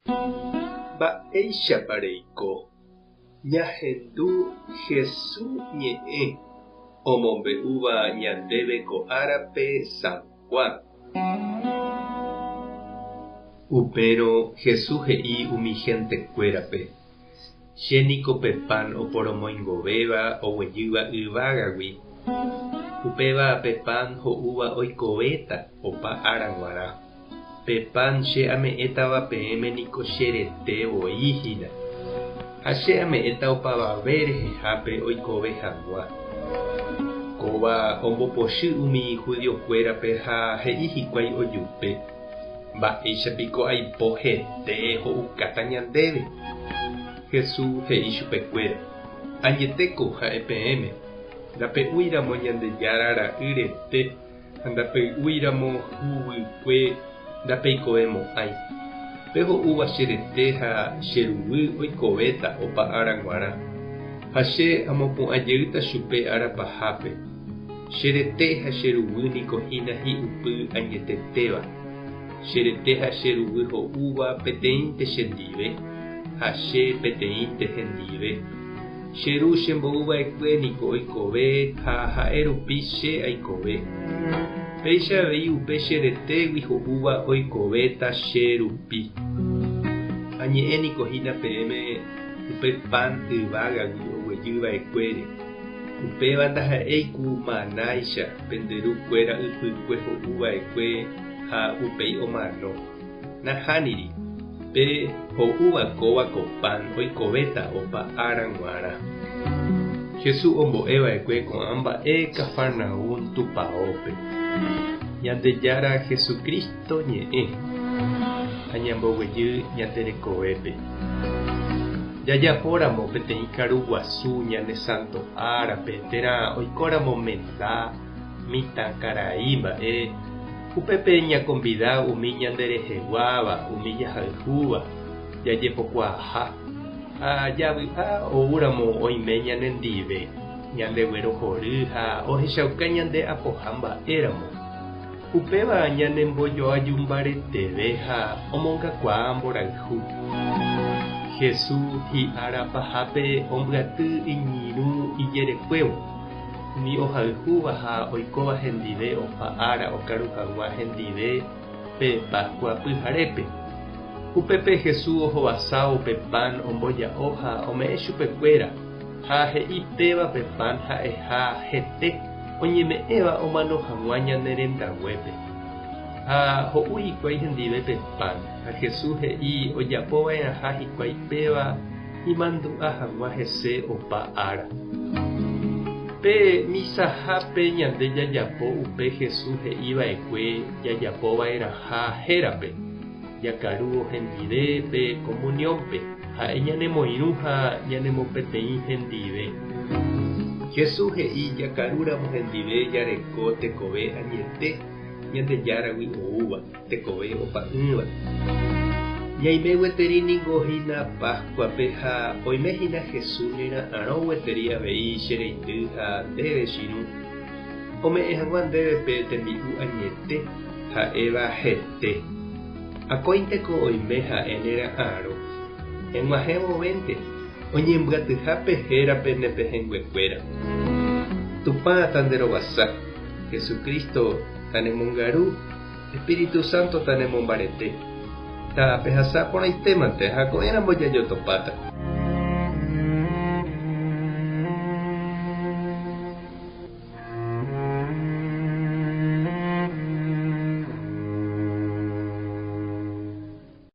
Mba'éichapa reiko? Ñahendu Hesu ñe'ẽ omombe'úva ñandéve ko árape San Juan. Upérõ Hesu he'i umi hentekuérape, Che niko pe pan oporomoingovéva oguejýva yvágagui, upéva pe pan ho'úva oikovéta opa ára g̃uarã. Pe pan che ame'ẽtava peẽme niko che rete voi hína, ha che ame'ẽta opavave rehehápe oikove hag̃ua. Kóva ombopochy umi judiokuérape ha he'i hikuái ojupe, Mba'éicha piko aipo hete ho'ukáta ñandéve? Jesús he'i chupekuéra, Añetéko ha'e peẽme, ndape'úiramo Ñandejára Ra'y rete ha ndapey'úiramo huguykue ndapeikovemo'ãi. Pe ho'úva che rete ha che ruguy oikovéta opa ára g̃uarã, ha che amopu'ã jeýta chupe ára pahápe. Che rete ha che ruguy niko hína hi'upy añetetéva. Che rete ha che ruguy ho'úva peteĩnte chendive, ha che peteĩnte hendive. Che Ru chembou va'ekue niko oikove ha ha'e rupi che aikove. Péicha avei upe che retégui ho'úva oikovéta che rupi. Añe'ẽ niko hína peẽme upe pan yvágagui oguejy va'ekuére. Upéva ndaha'éi ku manáicha pende ru kuéra ypykue ho'u va'ekue ha upéi omano. Nahániri, pe ho'úva kóva ko pan oikovéta opa ára g̃uarã. Jesús ombo'e va'ekue ko'ã mba'e Cafarnaúm tupaópe. Ñandejára Jesucristo ñe'ẽ ha ñamboguejy ñande rekovépe. Jajapóramo peteĩ karu guasu ñane santo árape térã oikóramo menda, mitãkarai mba'e, upépe ñakombida umi ñandereheguáva, umi jahayhúva, jajepokuaaha, ha javy'a oúramo oime ñanendive, ñandeguerohory ha ohechauka ñande apoha mba'éramo. Upéva ñanembojoaju mbareteve ha omongakuaa mborayhu. Jesús hi'ára pahápe ombyaty iñirũ ijerekuévo, umi ohayhúva ha oikóva hendive opa ára okaru hag̃ua hendive pe Páskua pyharépe. Upépe Jesús ohovasávo pe pan omboja'o ha ome'ẽ chupekuéra, ha he'i péva pe pan ha'eha hete oñeme'ẽva omano hag̃ua ñane rendaguépe. Ha ho'u hikuái hendive pe pan, ha Jesús he'i ojapo va'erãha hikuái péva imandu'a hag̃ua hese opa ára. Pe misahápe ñande jajapo upe Jesús he'i va'ekue jajapo va'erãha hérape, jakarúvo hendive pe comuniónpe. Ha'e ñanemoirũ ha ñanemopeteĩ hendive. Jesús he'i jakarúramo hendive jareko tekove añete Ñandejáragui oúva, tekove opa'ỹva. Ñaime gueteri ningo hína Páskuape ha oime hína Jesús nera'arõ gueteri avei che reindy ha ndéve che irũ, ome'ẽ hag̃ua ndéve pe tembi'u añete ha'éva hete. Akóinteko oime ha'e nera'arõ. Eg̃uahẽ vovénte, oñembyatyhápe hérape ne pehẽnguekuéra. Tupã tanderovasa, Jesucristo tanemongaru, Espíritu Santo tanemombarete. Tapehasa porãitémante ha ko'ẽramo jajotopáta.